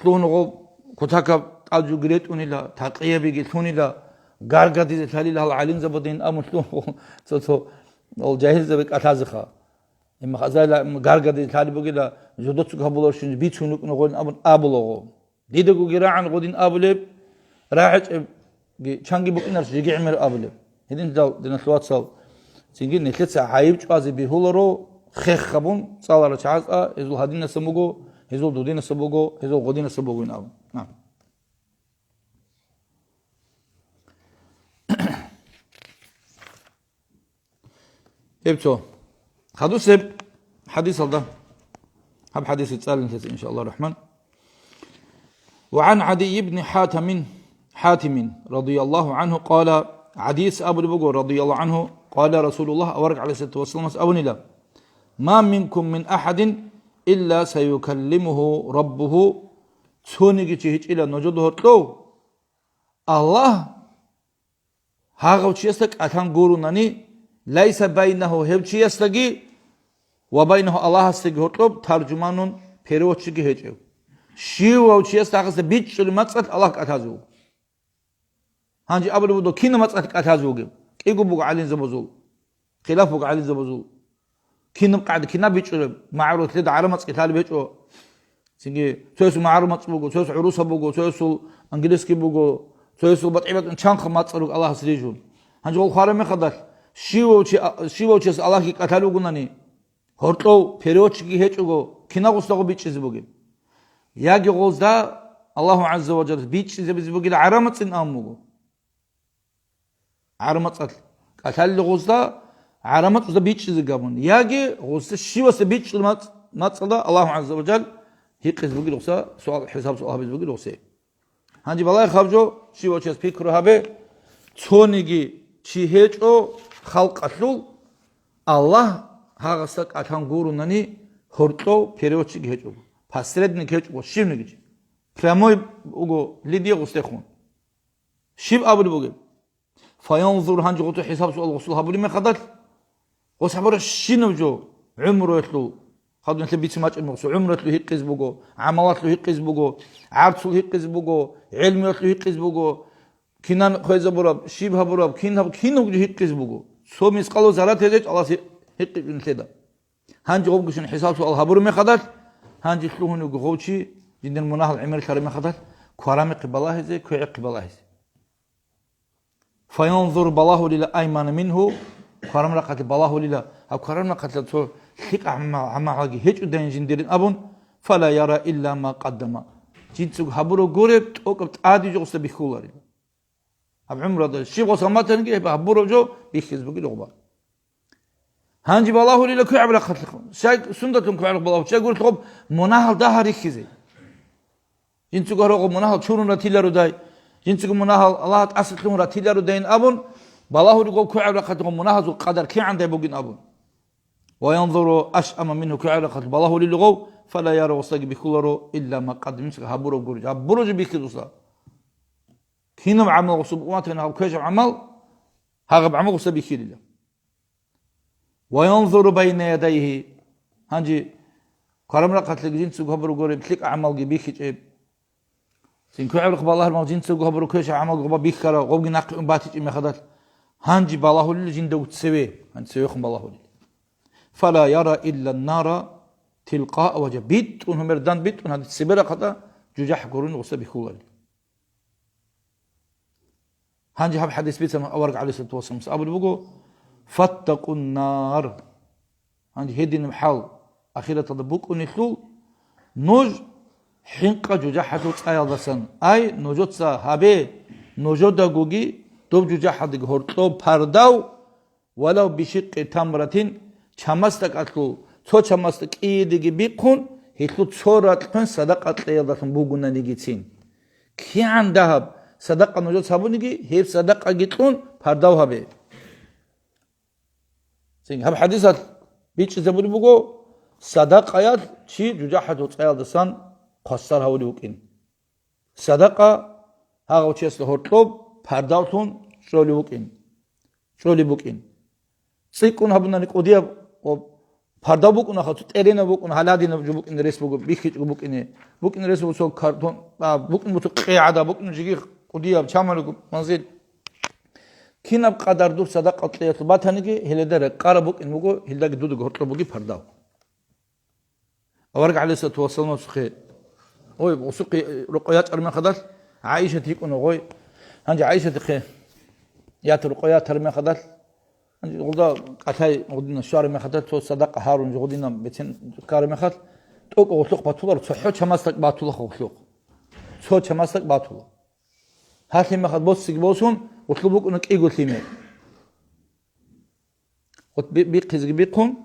лъугьун гъоб кутакаб тӀад жуги ретӀунила, такъиябиги лъунила, гаргадизе лъалила гьал гӀалимзабадин абун лъугьун гъоб цо-цо гьал жагьилзаби кӀалъазеха. Имма хазайла гаргадизе лъалеб бугила, жодоцаго гьабуларщин бицун вукӀун гъолин абун абула гъоб. Дидагоги рагӀан гъодин абулеб, рагӀичӀебги чанги букӀинарщ жеги гӀемер абулеб. Гьединлъидал, диналъул вацал, цинги нилъеца гӀайиб чӀвазе бегьуларо, хех гьабун цӀаларал чагӀазда, гьезул гьадинасан буго, гьезул дудинасан буго, гьезул гъодинасан бугин абун. На. Гьеб цо. Хадусеб хадисалда. Гьаб хадис цӀалин лъеца, иншааллагь рахман. وعن عدي بن حاتم، حاتم رضي الله عنه قال، гӀадийс абулеб буго, радияллагьу гӀангьу, قال رسول الله, авараг гӀалайгьиссалату вассаламас абунила: ما منكم من أحد إلا سيكلمه ربه, цониги чи гьечӀила нужеда гьоркьов, Аллагь гьагъав чиясда кӀалъан гурунани, лайса байнагьу, гьев чиясдаги ва байнагьу, Аллагьасдаги гьоркьоб таржуманун, переводчикги гьечӀев. Щивав чиясда гьагъасда бичӀчӀулеб мацӀалъ Аллагь кӀалъазе вуго. Гьанже абулеб буго, кинаб мацӀалъ кӀалъазе вугеб? КӀиго буго гӀалимзабазул хилаф буго гӀалимзабазул. Кинаб къагӀда, кинаб бичӀчӀулеб? МагӀарулъ лъеда гӀараб мацӀги лъалеб гьечӀо. Цинги цоясул магӀарул мацӀ буго, цоясул гӀурусаб буго, цоясул английский буго, цоясул батӀи-батӀун чанха мацӀал руго Аллагьас рижун. Гьанже гъол хвараб мехалдалъ, щивав чи-, щивав чияс Аллагьги кӀалъалев вугунани, гьоркьов переводчикги гьечӀого, кинаб гъосда гъо бичӀчӀизе бугеб? Яги гъозда Аллагьу гӀазза ва жаллас бичӀчӀизабизе бугила гӀараб мацӀин абун буго. ГӀараб мацӀалъ кӀалъалел гъозда, гӀараб мацӀалда бичӀчӀизе габун, яги гъозда щивасда бичӀчӀулеб мацӀ-, мацӀалда Аллагьу гӀазза ва жал гьикъизе бугел гъоса суал, хӀисаб-суал гьабизе бугел гъосе. Гьанже балагье хаб жо, щивав чияс пикру гьабе, цониги чи гьечӀо халкъалъул, Аллагь гьагъасда кӀалъан гурунани гьоркьов переводчик гьечӀого, посредник гьечӀого, щивниги чи. Прямой буго лидие гъосдехун. Щиб абулеб бугеб? Фаянзур, гьанже гъоцо хӀисаб-суал гъосул гьабулеб мехалдалъ, гъос гьабурабщинаб жо гӀумруялъул, хадуб нилъер бицин бачӀунеб гъосул гӀумруялъул гьикъизе буго, гӀамалалъул гьикъизе буго, гӀарцул гьикъизе буго, гӀелмуялъул гьикъизе буго, кинан хвезабураб, щиб гьабураб, кин гьаб-, кинабго жо гьикъизе буго. Цо мискъалго заррат гьечӀ Аллагьас гьикъичӀо нилъеда. Гьанже гъобгощин хӀисаб-суал гьабураб мехалдалъ, гьанже лъугьунев гъов чи, жиндир мунагьал гӀемерилъараб мехалдалъ, кварамихъе балагьизе, квегӀихъе балагьизе. Фаянзур, балагьулила, аймана мингьу, кварамрахъалъе балагьулила, гьаб кварамрахъалъа цо лъикӀа гӀама-, гӀамагӀаги гьечӀодайин жиндирин абун, фала яра илла ма къаддама. Жинцаго гьабураб гуреб, тӀокӀаб тӀаде жо гъосда бихьуларила. Гьаб гӀумрада щиб гъос гьаматаниги, гьеб гьабураб жо бихьизе бугел гъоба. Гьанже балагьулила квегӀаб рахъалъухъ. Щай сундатун квегӀаб балагьу? Щай гурелъул гъоб мунагьал дагьа рихьизе. Жинцаго гьарогъоб мунагьал чурун ратиларудай, жинцаго мунагьал Аллагь тӀаса лъугьун ратиларудайин абун, балагьулел гъоб квегӀаб рахъалъухъ мунагьазул къадар кигӀандай бугин абун. Ва янзуру ашъама мингьу, квегӀаб рахъалъухъ балагьулел гъов, фала яра, гъосдаги бихьуларо, илла ма къаддама, жинцаго гьабураб гуреб, гьабураб жо бихьизуса. Кинаб гӀамал гъосул букӀун батани гьаб квешаб гӀамал, гьагъаб гӀамал гъосда бихьилила. Ва янзуру байна ядайгьи. Гьанже кварамрахъалъеги жинцаго гьабураб гуреб лъикӀа гӀамалги бихьичӀеб. Цин квегӀаб рахъ балагьараб мал жинцаго гьабураб квешаб гӀамалги гъоба бихьараб, гъобги нахъе ун батичӀеб мехалдалъ, гьанже балагьулила жинда цеве, гьанже цевехун балагьулила. Фала яра илла нара тилкъаа важа. БитӀун гьумер дан битӀун гьанже цебе рахъалда жужахӀ гурун гъосда бихьуларила. Гьанже гьаб хӀадис бицана авараг гӀалайгьиссалату вассаламас абулеб буго: «Фаттакъун нар». Гьанже гьединаб хӀал ахираталда букӀунелъул, нуж хӀинкъа жужахӀалъул цӀаялдасан, ай, нужеца гьабе, нужедагоги доб жужахӀалдаги гьоркьоб пардав, «Валав бишикъи тамратин», чамасдакалъул, цо чамасда кӀиидеги бихъун, гьелъул цо ракьхъен садакъа кьеялдалъун бугунанигицин. КигӀан дагьаб, Садакъа нужеца гьабуниги, гьеб садакъаги кьун пардав гьабе. Цинги гьаб хӀадисалъ бичӀчӀизабулеб буго, садакъаялъ чи жужахӀалъул цӀаялдасан хвасар гьавулев вукӀин. Садакъа гьагъав чиясда гьоркьоб пардавлъун чӀолев вукӀин, чӀолеб букӀин. ЦӀикӀкӀун гьабунани кӀудияб ва пардав букӀунаха, цо тӀеренав букӀун, гьаладинаб жо букӀин рес буго, бихьичӀого букӀине, букӀин рес буго цо картон, а, букӀин буго цо къигӀада, букӀин жиги кӀудияб, чамалиго манзил. Кинаб къадар дур садакъа кьеялъул батаниги, гьеледа рекъараб букӀин буго, гьелдаги дудаги гьоркьоб бугеб пардав. Авараг гӀалайгьиссалату вассаламасухъе, ой, усухъе рукъа ячӀар мехадал, ГӀаишат йикӀуна гъой. Гьанже ГӀаишатихъе ят рукъа ятар мехадал, гьанже гъулда кӀалъай гъудина щвар мехадал, цо садакъа гьарун гъудина бецин ккар мехал, тӀокӀ гъуллухъ батулар, цохӀо чамасдак батула гъуллухъ. Цо чамасдак батула. Гьалъи мехал боссиги босун, гъуллу букӀуна кӀиго лъимер. От би-, бихъизеги бихъун,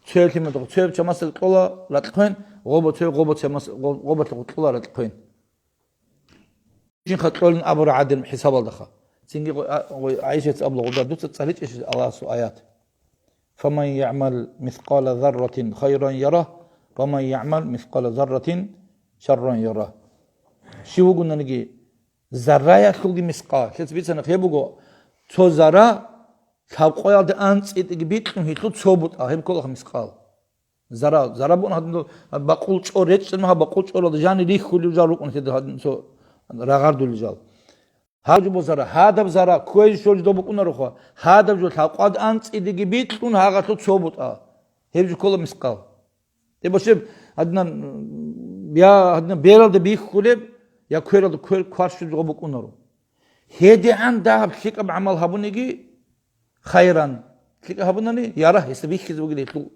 цояб лъимадухъ, цояб чамасдак кьола ракьхъвен, гъоба цояб, гъоба чамас-, гъо-, гъобалъухъ кьола ракьхъвен. Жинха кьолин абура гӀадин хӀисабалдаха. Цинги гъо-, а, гъой ГӀайшаца абула гъуда дуца цӀаличӀищ Аллагьасул аят. «Фаман ягӀмал мискъала зарратин хайран ярагь, ва ман ягӀмал мискъала зарратин шарран ярагь». Щив вугонаниги, зарраялъулги мискъал. Лъец бицана, гьеб буго цо зарра, лъабкъоялда анцӀидеги бикьун гьелъул цо бутӀа, гьеб кколаха мискъал. Зарал, зарал бун гьадин бакъул чӀор речӀчӀан, гьаб бакъул чӀоралда жани рихьулев жал рукӀун гьедин гьадин цо рагъардулел жал. Гьаб жо бо зарал, гьадаб зарал, кквей щолжидал букӀунароха, гьадаб жо лъабкъоялда анцӀидеги бикьун гьагъалъул цо бутӀа. Гьеб жо ккола мискъал. Деб башеб, гьадинан, я гьадинан бералда бихьулеб, я квералда квер кварщул жо букӀунаро. ГьедигӀан дагьаб лъикӀаб гӀамал гьабуниги, хайран, лъикӀаб гьабунани, ярагь, гьесда бихьизе бугел гьелъул,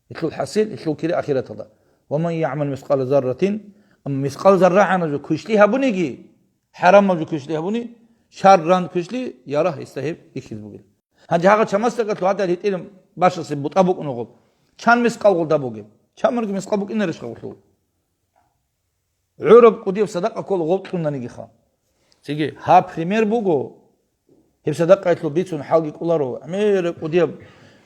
гьелъул хӀасил, гьелъул кири ахираталда. «Ва ман ягӀмал мискъала зарратин», амма мискъал зарра гӀана жо квешлъи гьабуниги, хӀарамаб жо квешлъи гьабуни, шарран квешлъи, ярагь, гьесда гьеб бихьизе бугел. Гьанже гьагъа чамасдакалъул гьадал гьитӀинаб башасе бутӀа букӀуна гъоб. Чан мискъал гъолда бугеб? Чамалги мискъал букӀинарищ гъолъул? ГӀураб кӀудияб садакъа ккола гъоб кьунанигиха. Цинги гьаб пример буго, гьеб садакъаялъул бицун хӀалги кӀоларо, гӀемераб кӀудияб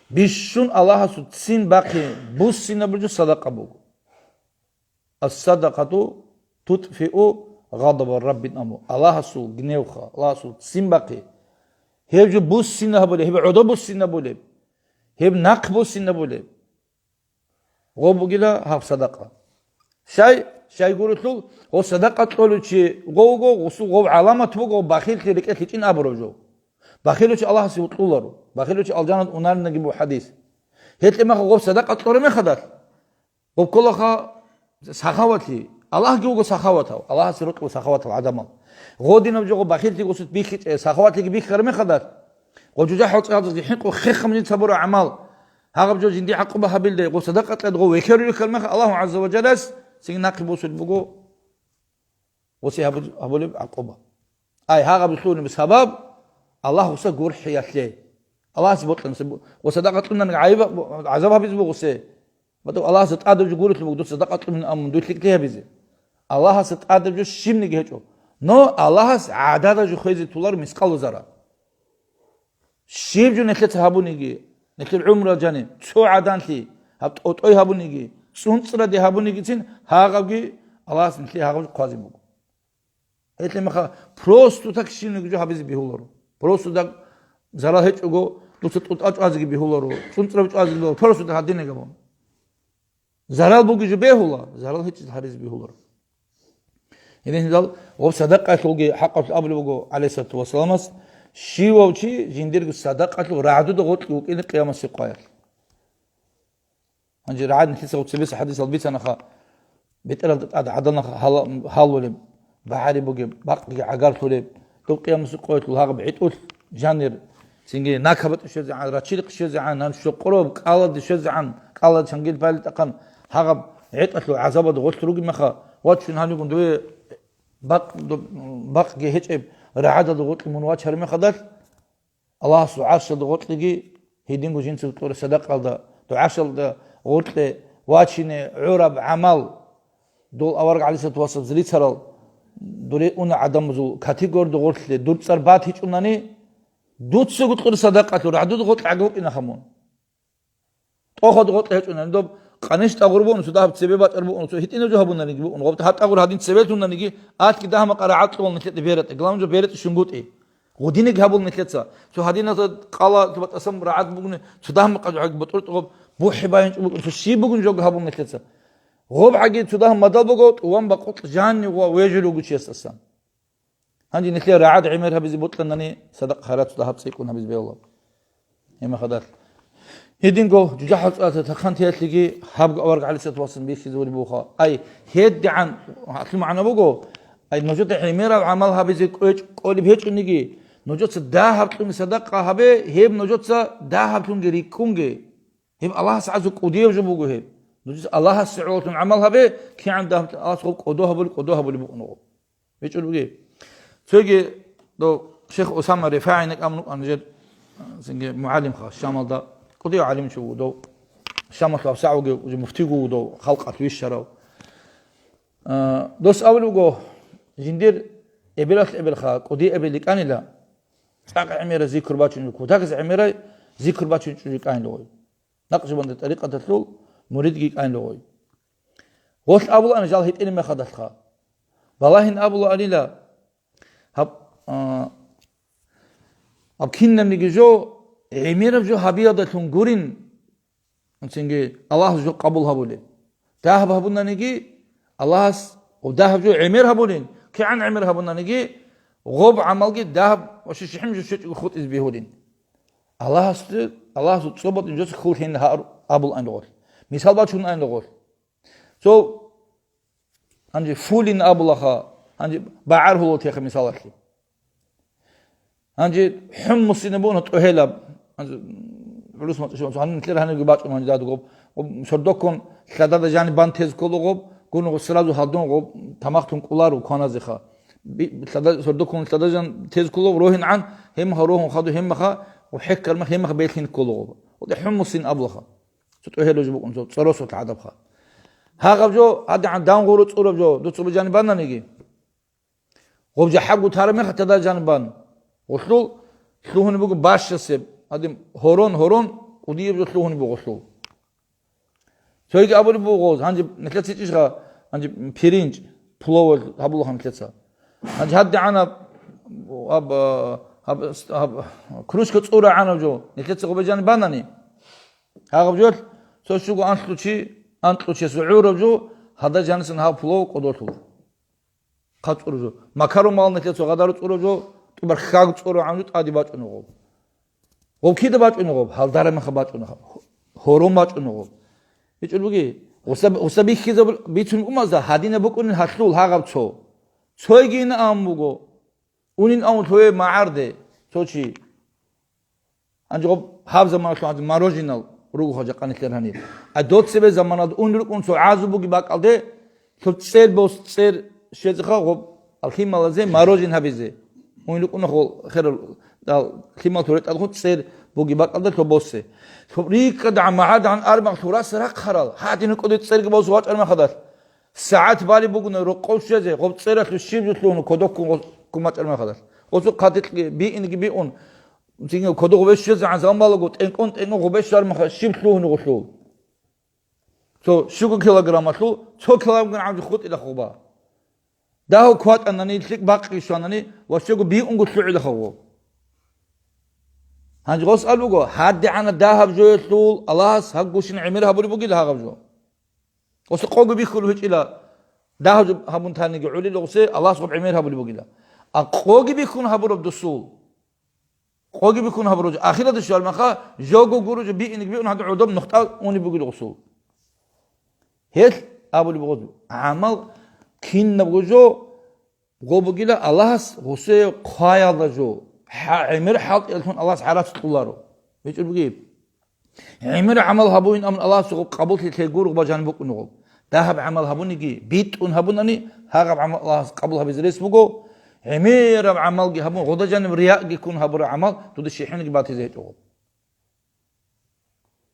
бищун Аллагьасул ццин бахъи буссинаб жо садакъа буго. «Ас-садакъату тутфиу гъадаба Раббин», аму. Аллагьасул гневха, Аллагьасул ццин бахъи. Гьеб жо буссинабулеб, гьеб гӀодо буссинабулеб, гьеб нахъ буссинабулеб. Гъоб бугила гьаб садакъа. Щай, щай гурелъул, гъо садакъа кьолев чи гъов вуго, гъусул гъов гӀаламат буго, бахиллъи рекӀелъ гьечӀин абураб жо. Бахилав чи Аллагьасе вукьуларо, бахилав чи алжанат унаринги буго хӀадис. Гьелъе меха гъоб садакъа кьоре мехадал, гъоб кколаха сахаватлъи. Аллагьги вуго сахаватав, Аллагьасе рокьула сахаватал гӀадамал. Гъодинаб жо гъо бахиллъи гъусут бихьичӀе, сахаватлъиги бихьараб мехадал, гъо жужахӀал цӀалдазги хӀинкъу хеххам жинца бура гӀамал, гьагъаб жо жинди гӀакъуба гьабилдай, гъо садакъа кьад гъо вехерулел меха Аллагьу гӀазза ва жалас цинги нахъе босулеб буго. Гъуси гьабул-, гьабулеб гӀакъуба. Ай, гьагъаб лъугьунеб сабаб, Аллагь гъуса гурхӀиялъе. Аллагьасе бокьанаса бу-, гъуса дагъа кьунан гӀайиб-, гӀазаб гьабизе бугъусе. Бату Аллагьасе тӀадаб жо гурелъул буго, дуца дагъа кьунин амун, дуй лъикӀлъи гьабизе. Аллагьасе тӀадаб жо щибниги гьечӀо. Но Аллагьас гӀадада жо хвезе тулар мискъалу зарра. Щиб жо нилъеца гьабуниги, нилъер гӀумрал жаниб, цо гӀаданлъи, гьаб тӀотӀой гьабуниги, цӀунцӀраде гьабунигицин, гьагъабги Аллагьас нилъее гьагъаб жо хъвазе буго. Гьелъе меха просто так щибниги жо гьабизе бегьуларо. Просто так зарал гьечӀого, дуца тӀутӀа чӀвазеги бегьуларо, цӀунцӀраб чӀвазеги бегьуларо, просто так гьадинеги абун. Зарал буги жо бегьула, зарал гьечӀиз гьаризе бегьуларо. Гьединлъидал гъоб садакъаялъулги хӀакъалъулъ абулеб буго, гӀалайгьиссалату вассаламас, щивав чи жиндирго садакъаялъул рагӀдуда гъоркье вукӀине къиямасеб къоялъ. Гьанже рагӀад нилъеца цебеса хӀадисал бицанаха, бетӀералда тӀад гӀадамал гьала-, гьалулеб, багӀари бугеб, бакъги гӀагарлъулеб, доб къиямасеб къоялъул гьагъаб гӀитӀулъ жанир, цинги накабатӀе щвезегӀан, рачидахъ щвезегӀан, гьанже щокъороб кӀалалде щвезегӀан, кӀалал чангил пали тӀахъан гьагъаб гӀитӀалъул гӀазабалда гъорлъ ругеб меха, вачун гьанигун дове бакъ-, доб-, бакъги гьечӀеб рагӀадалда гъоркье мун вачараб мехадал, Аллагьасул гӀаршалда гъоркьеги гьединго жинцаго кьураб садакъалда, дугӀашалда гъоркье вачине гӀураб гӀамал, дол авараг гӀалайгьиссалату вассаламас рицарал, дуре уна гӀадамазул категориялда гъорлъе дур цӀар батичӀунани, дуцаго кьур садакъалъур гьадуд гъоркь гӀаги вукӀинаха мун. ТӀохад гъоркь гьечӀунани доб къаниш тӀагъур бугун, цо дагьаб цебе бачӀар бугун, цо гьитӀинаб жо гьабунаниги бугун, гъоб гьаб тӀагъур гьадин цебе лъунаниги, алъги дагьа-макъа рагӀад кьолан нилъеда бератӀа, главное жо бератӀа щунгутӀи. Гъудинеги гьабул нилъеца. Цо гьадиназда къала батӀасан рагӀад бугуни, цо дагьа-макъа жо гьаги ботӀрутӀ гъоб бухӀи байинчӀо букӀун, цо щиб бугун жого гьабул нилъеца. Гъоб гьаги цо дагьа мадал буго, тӀуван бакъукь жанни ва вежулев вуго чиясдасан. Гьанже нилъер рагӀад гӀемер гьабизе бокьанани, садакъа-хайрат цо дагьаб цӀикӀкӀун гьабизе бегьула. Гьеб мехалда. Гьединго жужахӀал цӀалата тахантиялъеги гьабго авараг гӀалайгьиссалату вассалам бихьизе гьариб буха. Ай, гьедигӀан, гьалъул магӀна буго, ай, нужеда гӀемераб гӀамал гьабизе кӀвечӀ-, кӀолеб гьечӀониги, нужеца дагьаб кьуни садакъа гьабе, гьеб нужеца дагьаблъунги рикӀкӀунги. Гьеб Аллагьас гӀазу кӀудияб жо буго гьеб. Нужеца Аллагьасе гӀололъун гӀамал гьабе, кигӀан дагьаб Аллагьас гъоб кӀодо гьабулеб, кӀодо гьабулеб букӀун гъоб. БичӀчӀулеб бугеб. Цоги дов шейх Усама РифагӀи никӀ абун вукӀана жер, цинги мугӀалимха Шамалда, кӀудияв гӀалимчи вуго дов. Шамалъ васагӀ вугев, уже муфтиго вуго дов, халкъалъ вищарав. А, дос абулеб буго, жиндир эбелалъ эбелха, кӀуди эбел йикӀанила, цӀакъ гӀемераб зикр бачун, кутаказ гӀемерай зикр бачун чӀужу йикӀанила гъой. Накъшбанди тӀарикъаталъул муридги йикӀанила гъой. Гъолъ абулаан жал гьитӀинаб мехалдалъха. Балагьин абулаанила, гьаб, а, гьаб кинабниги жо, гӀемераб жо гьабиялдалъун гурин, цинги Аллагьас жо къабул гьабулеб. Дагьаб гьабунаниги, Аллагьас, ва дагьаб жо гӀемер гьабулин, кигӀан гӀемер гьабунаниги, гъоб гӀамалги дагьаб ва шишихӀим жо щечӀого хутӀизе бегьулин. Аллагьасде, Аллагьасул цӀобатӀун жо хьул гьин гьар-, абулаан гъолъ. Мисал бачун ан гъолъ. Цо гьанже фулин абулаха, гьанже багӀаргьулал теха мисалалъе. Гьанже хӀуммусина буна тӀогьелаб, гьанже гӀурус мацӀ-, гьанже нилъер гьанивги бачӀун гьанже дадуго, сордоккун лъадада жаниб бан тез кколугъоб, гунугъ сразу гьадунгъоб тамахтун кӀулару кваназеха. Би-, лъада-, сордоккун лъадада жан тез кколугъ рогьингӀан, гьемха рогьун хаду гьемха, ва хӀеккарма гьемха белъин кколугъоб. Оде хӀуммусин абулаха. Цо тӀогьел жо букӀун, цо цӀоросулъ гӀадабха. Гьагъаб жо, гьадигӀан дангъуру цӀураб жо, дуца бужани бананиги. Гъоб жо хӀагу тараб мехалъ тада жан бан. Гъулъул лъугьунеб буго бащасеб, гьадин, гьорон-гьорон кӀудияб жо лъугьунеб буго гъулъул. Цойги абулеб буго гъоз, гьанже нилъеца ичӀищха, гьанже пиринч, пловалъ гьабулаха нилъеца. Гьанже гьадигӀанаб, гьаб, гьаб, гьаб, кружка цӀура гӀанав жо, нилъеца гъубе жан банани. Гьагъаб жолъ цо щуго анлъучи, анкьучиясул гӀураб жо, гьада жанисан гьав плов кӀодолъул. Хъа цӀура жо. Макарумал нилъер цо гъадару цӀура жо, тӀубар хьаг цӀура гӀанжу тӀаде бачӀун гъоб. Гъоб кида бачӀун гъоб? Гьалдара меха бачӀун гъоб. Гьорон бачӀун гъоб. БичӀун буги, гъуса, гъуса бихьизаб-, бицун умазда гьадина букӀунин гьалъул гьагъаб цо. Цойги ин ан буго. Унин авун лъугье магӀарде цо чи. Гьанже гъоб гьаб заманалъул гьанже мороженал руго хъа жакъа нилъер гьанир. А доцебе заманалда ун рукӀун цо гӀазу буги бакӀалде, цо цӀер бос-, цӀер щвезеха гъоб, ал лъималазе морожен гьабизе. Ун рукӀуна хол херал, ал лъимал туретӀалхун цӀер буги бакӀалде лъо босе. Лъо рикӀкӀад гӀамагӀадгӀан армагъ лъураса рахъарал, гьадин рукӀуде цӀерги бос вачӀар махадалъ. СагӀат балеб бугони рокъов щвезе, гъоб цӀералъув щиб жо лъугьун кодоккун гъос-, кумачӀар мехалдалъ. Гъосул хъатикьги биинги биун, цинги кодо гъобе щвезегӀан заман балаго, тӀенкӀун-тӀенкӀун гъобе щвар мехалъ щиб лъугьун гъулъул? Цо щуго килограммалъул цо килограмм гӀанжу хутӀила хуба. Дагьав кватӀанани, лъикӀ бакъги щванани, ва щего биунго лъугӀила хаву. Гьанже гъос ал буго, гьадигӀана дагьаб жоялъул Аллагьас гьаггущин гӀемер гьабулеб бугил гьагъаб жо. Оса къоги бихьулев гьечӀила, дагьаб гьабун таниги гӀолил гъусе Аллагьас гъоб гӀемер гьабулеб бугила. А къоги бихьун гьабураб дусул. Къоги бихьун гьабураб жо. Ахиралда щвармаха, жого гуру жо биинги биун гьанду гӀодоб нухтӀал унеб бугил гъусул. Гьел абулеб гъуз, гӀамал кинабго жо гъо бугила Аллагьас гъусе хъваялда жо. ХӀа-, гӀемер хӀалтӀиялъун Аллагьас гӀарац кьуларо. БичӀчӀул бугеб? ГӀемер гӀамал гьабуин, амма Аллагьас гъоб къабуллъи лъей гур гъба жаниб букӀун гъоб. Дагьаб гӀамал гьабуниги, битӀун гьабунани, гьагъаб гӀамал Аллагьас къабул гьабизе рес буго, гӀемераб гӀамалги гьабун, гъода жаниб риягӀги ккун гьабураб гӀамал дуда щихӀинги батизе гьечӀо гъоб.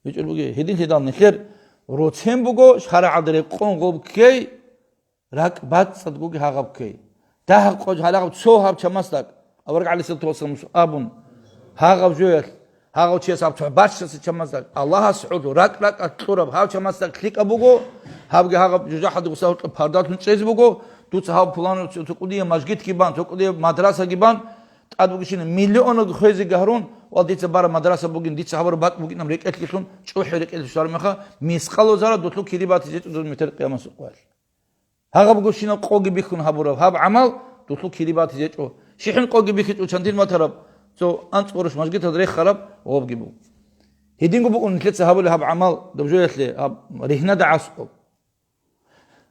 БичӀчӀул бугеб, гьединлъидал нилъер роцен буго, шарагӀалда рекъон гъоб ккей, ракӀ бацӀцӀадгоги гьагъаб ккей. Дагьаб къо гьалагъаб цо гьаб чамасдак, авараг гӀалайгьиссалату вассаламас абун, гьагъав жоялъ, гьагъав чияс гьаб цо баччаса чамасдак, Аллагьас гӀоло ракӀ-ракӀалъ кьураб гьав чамасдак лъикӀаб буго, гьабги гьагъаб жужахӀалде гъуса гьоркьоб пардалъун чӀезе буго, дуца гьав пуланав цо кӀудияб мажгитги бан, цо кӀудияб мадрасаги бан, тӀад бугищина миллионалги хвезе гьарун, ва дица бараб мадраса бугин, дица гьабураб бакӀ бугинаб рекӀелъ гьелъун, чӀухӀи рекӀелъ щвараб меха, мискъалу зарра дутлъул кири батизе чӀудур метер къиямасул къоялъ. Гьагъаб гущинаб къоги бихьун гьабураб гьаб гӀамал дутлъул кири батизе чӀо. ЩихӀин къоги бихьичӀо чандир матараб, цо анцӀ гъурущ мажгиталда рехараб гъобги буго. Гьединго буго нилъеца гьабулеб гьаб гӀамал, доб жоялъе гьаб ригьнада гӀасго.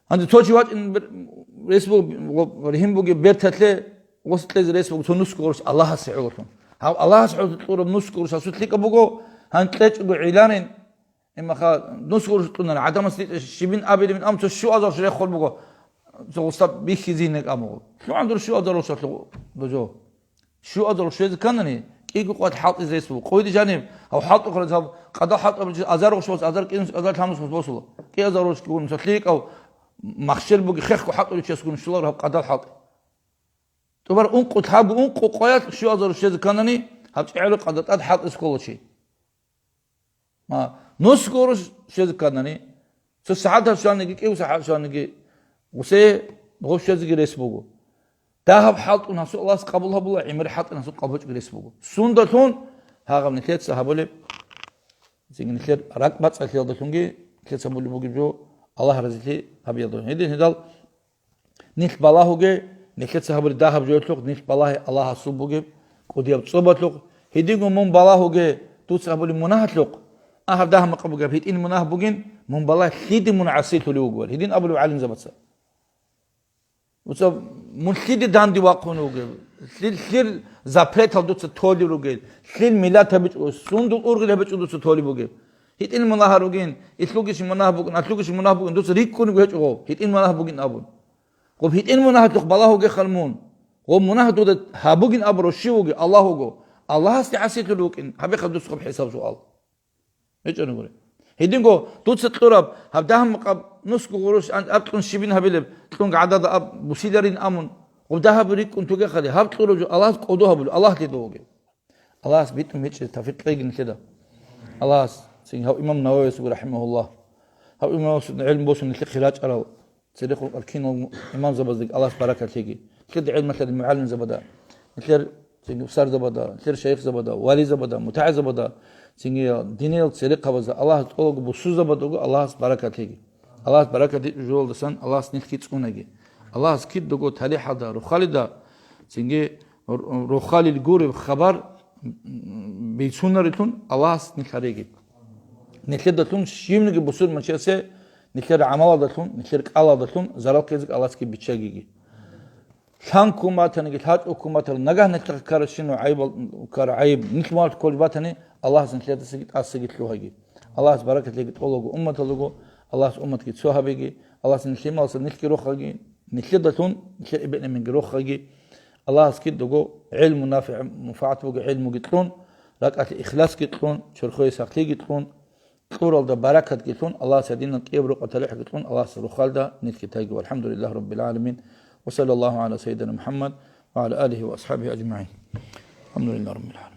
Гьанже цо чи вачӀин бер-, рес буго, гъо-, ригьин бугеб берталъе гъос кьезе рес буго цо нусго гъурущ Аллагьасе гӀололъун. Гьав Аллагьасе гӀололъун кьураб нусго гъурущ гьасул лъикӀаб буго, гьан кьечӀого гӀиларин, Имаха, нусго гъурущ кьунан, гӀадамас дитӀа щибин абилебин, ам цо щуазарщ реххол буго, цо гъуса бихьизин гьекъамугъ. ЛъугӀан дур щуазарщ алъугъ дожо. Щуазарщ щвезе канани, кӀиго къват хӀалтӀизе рес буго. Къойди жаниб, гьав хӀалтӀухъ раз гьав къадал хӀалтӀаб чи азар гъурущ бос, азар кӀинус, азар лъабнус бос босула. КӀиазарщ гун, цо лъикӀав махщел буги хехго хӀалтӀулев чиясгун щулар гьав къадал хӀалтӀи. ТӀубар ункъо лъаб, ункъо къоялъ щуазарщ щвезе канани, гьаб чӀегӀераб къадал тӀад хӀалтӀизе ккола чи. Ма, нусго гъурущ щвезе канани, цо сагӀат щваниги, кӀиго сагӀат щваниги, гъусе гъов щвезеги рес буго. Дагьаб хӀалтӀун гьасул Аллагьас къабул гьабула, гӀемер хӀалтӀун гьасул къабул гьечӀого рес буго. Сундалъун гьагъаб нилъеца гьабулеб, цинги нилъер ракӀбацӀцӀалъиялдалъунги нилъеца гьабулеб бугеб жо Аллагь разилъи гьабиялдалъун. Гьедин гьедал Нилъ балагьуге, нилъеца гьабулеб дагьаб жоялъухъ, нилъ балагье Аллагьасул бугеб кӀудияб цӀобалъухъ. Гьединго мун балагьуге, дуца гьабулеб мунагьалъухъ, агьаб дагьаб-макъаб бугеб гьитӀин мунагь бугин, мун балагье, лъиде мун гӀасилъулев вугевали. Гьедин абулеб гӀалимзабаца. Дуца мун лъиде данде вахъун вугев, лъил, лъил запретал дуца толел ругел, лъил миллат гьабичӀо, сундул ургъел гьабичӀо дуца толеб бугеб. ГьитӀин мунагь ругин, илъугищ мунагь бугин, алъугищ мунагь бугин, дуца рикӀкӀунего гьечӀо гъов, гьитӀин мунагь бугин абун. Гъоб гьитӀин мунагьалъухъ балагьугехъан мун. Гъоб мунагь дуда гьабугин абурав щив вугев? Аллагь вуго. Аллагьасде гӀасилъулев вукӀин, гьабехъа дуца гъоб хӀисаб-суал. ГьечӀони гури. Гьединго дуца кьураб, гьаб дагьаб-макъаб нусго гъурущ ан-, аб кьун щибин гьабилеб, кьун гӀадада аб бусиларин амун, гъоб дагьаб рикӀкӀун тугехъали, гьаб кьурав жо Аллагьас кӀодо гьабулев, Аллагь лъидо вугев. Аллагьас битӀун гьечӀеб тавфикъ кьеги нилъеда. Аллагьас цин гьав имам Нававияс вуго, рахӀимагьуллагь. Гьав имамас гӀелму босун нилъехъе рачӀарал, церехъ рукъал кинал имамзабаздаги Аллагьас баракат лъеги. Нилъеда гӀелму лъеда мугӀалимзабада, нилъер цинги устарзабада, нилъер шайихзабада, вализабада, мутагӀилзабада, цинги диниял церехъабазда Аллагьас тӀолого бусурзабадаго Аллагьас баракат лъеги. Аллагьас баракат гьечӀеб жоялдасан Аллагьас нилъги цӀунаги. Аллагьас кидаго талихӀалда, рохалида, цинги р-, рохалил гуреб хабар бицунарелъун Аллагьас нилъ гьареги. Нилъедалъун щивниги бусурманчиясе нилъер гӀамалалдалъун, нилъер кӀалалдалъун зарал ккезе Аллагьасги биччагиги. Лъан ккун батаниги, лъачӀо ккун батаниги, нагагь нилъехъе ккаращинав гӀайибал-, ккара гӀайиб, нилъ мугьаллъ кколеб батани, Аллагьас нилъедасаги тӀасаги лъугьаги. Аллагьас баракат лъеги тӀолого умматалдаго, Аллагьас умматги цо гьабеги, Аллагьас нилъ лъималаса нилъги рохаги, нилъедалъун, нилъер эбеълъимиги рохаги, Аллагьас кидаго гӀелму нафигӀ, мунфагӀат буго гӀелмуги кьун, ракӀалъе ихласги кьун, чорхое сахлъиги кьун, кьуралда баракатги лъун, Аллагьас гьадинал кӀияб рукъа талихӀги кьун, Аллагьас рохалда нилъги тайги. ВалхӀамдулиллагьи раббил гӀаламин. Ва саллаллагьу гӀала сайидина МухӀаммад ва гӀала алигьи ва асхӀабигьи ажмагӀин. АлхӀамдулиллагьи раббил гӀаламин.